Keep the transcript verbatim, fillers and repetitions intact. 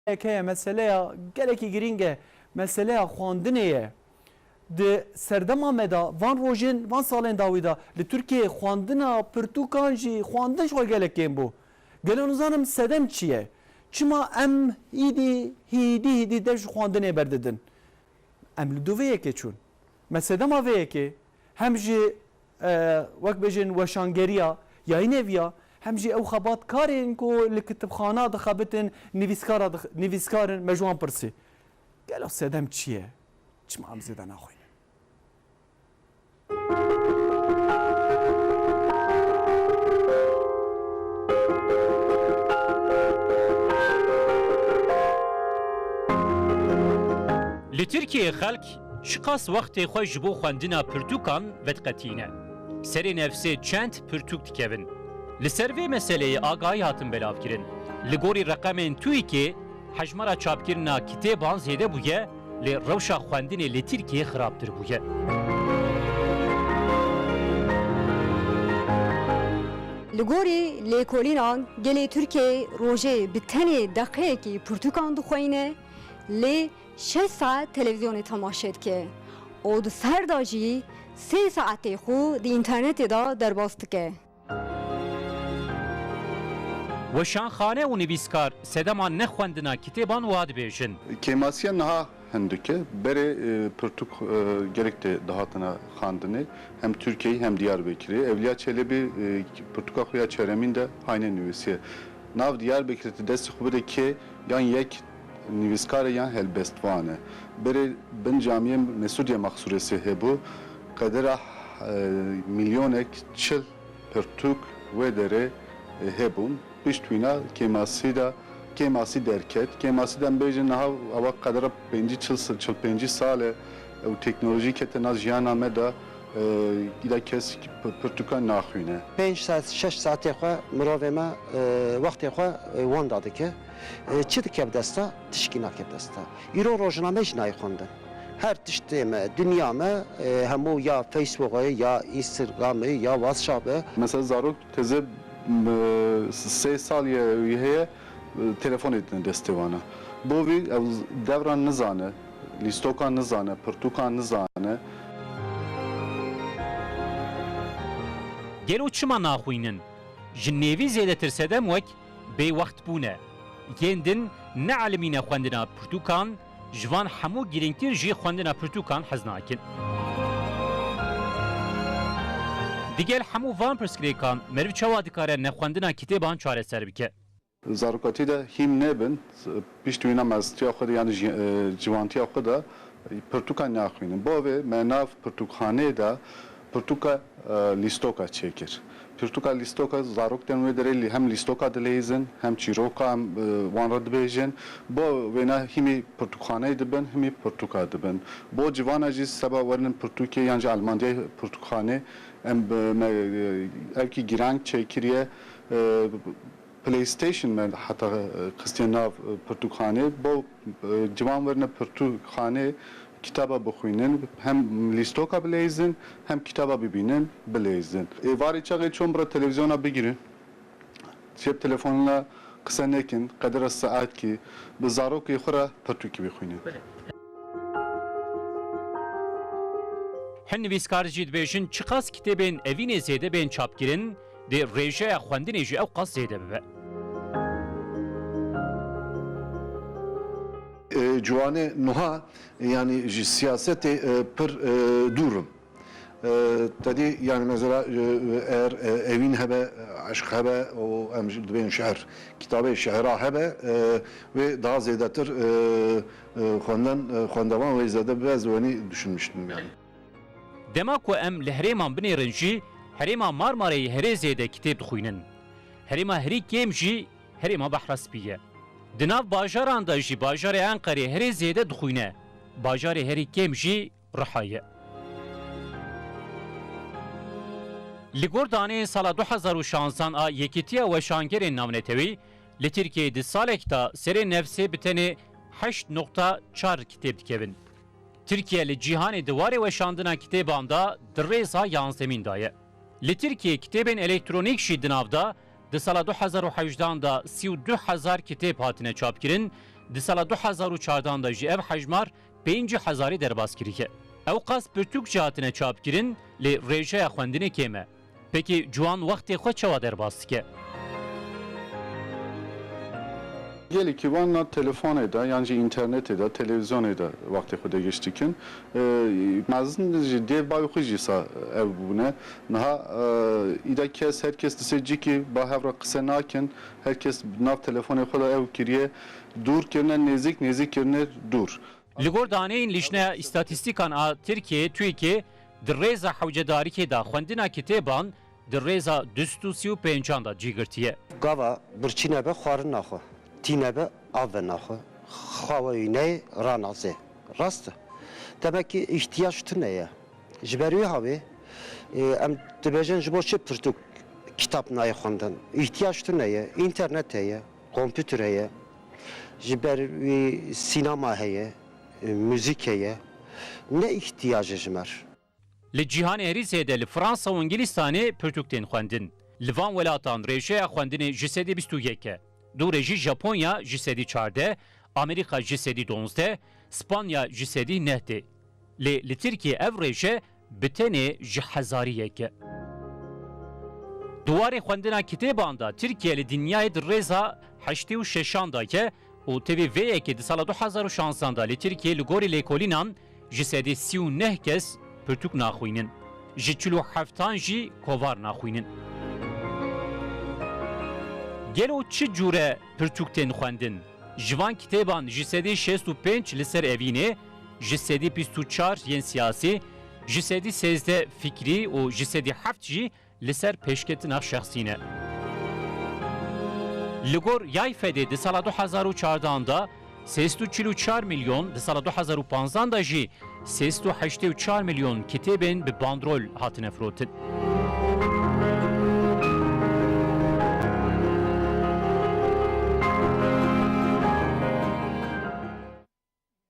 Yek heye, meseleya gelekî girîng e, meseleya xwendinê ye. Di serdema me de, van rojên, van salên dawî de li Tirkiyeyê xwendina pirtûkan jî, xwendin ji xwe gelek kêm bû. Gelo nizanim sedem çi ye? Çima em hîdî, hîdî, hîdî dev ji xwendinê berdidin? Em li dû vê yekê çûn. Me sedema vê yekê hem jî, e, wek bêjin weşangeriya yayînê viya, hem jî ew xebatkarên ku li kitibxana dixebitin, nivîskara dix-, nivîskar in, me ji wan pirsî. Gelo sedem çi ye? Çima em zêde naxwînin? Li Tirkiyeyê xelk çiqas wextê xwe ji bo xwendina pirtûkan vediqetîne. Serê nefsê çend pirtûk dikevin. Li ser vê meseleyê agahî hatin belavkirin. Li gorî reqemên TÜİKê, hejmara çapkirina kitêban zêde bûye, lê rewşa xwendinê li Tirkiyeyê xirabtir bûye. Li gorî lêkolînan, gelê Tirkiyeyê rojê bi tenê deqeyekî pirtûkan dixweyne, lê şeş saet televîzyonê temaşe dike û di ser de jî sê saetê xwe di înternetê de derbas dike. Weşanxane û nivîskar sedema nexwendina kitêban wa dibêjin. Kêmasiya niha hindik e. Berê, e, pirtûk, e, gelek tê dihatine xwendinê. Hem Tirkiyeyê hem Diyarbekirê. Evliya Çelebî, e, pirtûka xwe ya çeremîn de haynê nivîsiye. Nav Diyarbekirê tu destê xwe bide kê, yan yek nivîskar e yan helbestvan e. Berê bin camiyê Mesûdiye Mexsûresê hebû. Qedera, e, milyonek çil pirtûk wê derê, e, hebûn. Pişt wîna kêmasî de, kêmasî derket. Kêmasî de em bêjin niha ewa qedera pêncî çil, çil pêncî sal e û teknolojî kete nav jiyana me de, e, îda kes p-, pirtûka naxwîne. Pênc saet, şeş saetê xwe mirovê me, e, wextê xwe, e, wenda dike. E, çi dike bi desta? Tişkî nake bi desta. Îro rojname jî nayê xwendin. Her tiştê me, dinya me, e, hemû ya Facebook e, ya Instagram e, ya WhatsApp e. Mesela zarok teze, m, sê sal ye wî heye, e, telefonê dine destê wana. Bo vî ew devran nizane, lîstokan nizane, pirtûkan nizane. Gelo çima naxwînin? Ji nêvî zêdetir sedem wek bêwext bûne. Yên din ne elimîne xwendina pirtûkan, ji van hemû girîngtir jî xwendina pirtûkan hez nakin. Digel hemû van pirsgirêkan meriv çawa dikare nexwendina kitêban çareser bike? Zarokatî de hîm nebin, pişt wîna mezitiya xwe de, yanî ji-, e, ciwantiya xwe de pirtûka naxwînin. Bo vê me nav pirtûkxaneyê de pirtûka, e, lîstoka çêkir. Pirtûka lîstoka zarok tên wê derê lî-, hem lîstoka dileyîzin, hem çîroka, em, e, wan re dibêjin. Bo wêna hîmî pirtûkxaneyê dibin, hîmî pirtûka dibin. Bo civana jî seba werinin pirtûkê yan jî elmandiyê pirtûkxanê, em bi me, e, evkî girang çêkiriye, e, PlayStation me heta, e, xistiye nav, e, pirtûkxanê. Bo, e, ciwan werine pirtûkxanê kitaba bixwînin, hem lîstoka bileyzin, hem kitaba bibînin, bileyzin. Êvarê çaxê çon bira televîzyona bigirin, cep telefonuna qise nekin, qedera saetkî bi zarokê xwe re pirtûkî bixwînin. Hin nivîskar jî dibêjin, çiqas kitêbên evînê zêde bên çapkirin, dê rêjeya xwendinê jî ewqas zêde bibe. E, ciwanê nuha, yanî ji siyasetê, e, pir, e, dûr in. E, tedî, yanî mesela, e, eger, e, evîn hebe, eşq hebe û em jî dibên şi'r, kitabê şi'ra hebe, e, wê daha zêdetir, e, e, xwenden, e, xwendevan wê zêde bibe, ez wenî düşünmüştüm yanî. Dema ku em li herêman binêrin jî, herêma Marmarayê herê zêde kitêb dixwînin. Herêma herî kêm jî herêma Behrespî ye. Di nav bajaran de jî bajarê Enqerê herê zêde dixwîne. Bajarê herî kêm jî Riha ye. Li gor daneyên sala du hezar û şanzan a Yekîtiya Weşangerên Navnetewî, li Tirkiyeyê di salek de serê nefsê bi tenê heşt noqta çar kitêb dikevin. Tirkiye li cîhanê di warê weşandina kitêban de di rêza yanzemîn de ye. Li Tirkiyê kitêbên elektronîk jî di nav de, di sala du hezar û hejdan de sî û du hezar kitêb hatine çapkirin, Di sala du hezar û çardan de jî ev hejmar pêncî hezarî derbas kiriye. Ew qas pirtûk jî hatine çapkirin, lê rêjeya xwendinê kêm e. Pekî ciwan wextê xwe çawa derbas dike? Gelekî wan na telefonê de yan jî înternetê de, televîzyonê de wextê xwe degiş dikin. E, mezin jî dê bavê xwe jî sa ev bûne. Niha, e, îda kes, her kes di sê cîkî ba hev re qise nakin. Her kes nav telefonê xwe de ew kiriye. Dûr kirine nêzîk, nêzîk kirine dûr. Li gor daneyên Lijneya Îstatîstîkan a Tirkiyeyê, TÜİKê, di rêza hewcedarîkê de xwendina kitêban di rêza du sed û sî û pêncan de cî girtiye. Gava birçî nebe xwarin naxwe, tî nebe av ve naxwe, xawa wî neyê ranazê. Rast e. Demek ki îhtiyac tune ye. Ji ber wî havê, e, em dibêjin ji bo çi pirtûk kitap nayê xwendin? Îhtiyac tune ye, înternet heye, kompûter heye. Ji ber wî sînema heye, e, muzîk heye. Ne îhtiyacê ji me re. Li cîhanê herî zêde li Fransa û Îngilîstanê pirtûk tên xwendin. Li van welatan rêjeya xwendinê ji sedî bîst û yek e. Dû re jî Japonya ji sedî çardeh, Amerîka ji sedî duwazdeh, Spanya ji sedî neh tê. Lê li Tirkiyê ev rêje bi tenê ji hezarî yek e. Di warê xwendina kitêban de Tirkiye li dinyayê di rêza heştê û şeşan de ye û tevî vê yekê di sala du hezar û şanzdan de li Tirkiyê li gorî lêkolînan ji sedî sî û neh kes pirtûk naxwînin. Ji çil û heftan jî kovar naxwînin. Gelo çi cûre pirtûk tên xwendin? Ji van kitêban ji sedî şêst û pênc li ser evînê, ji sedî bîst û çar yên siyasî, ji sedî sêzdeh fikrî û ji sedî heft jî li ser pêşketina şexsî ne. Li gor YAYFEDê di sala du hezar û çardan de sê sed û çil û çar milyon, di sala du hezar û panzdan de jî sê sed û heştê û çar milyon kitêbên bi bandrol hatine firotin.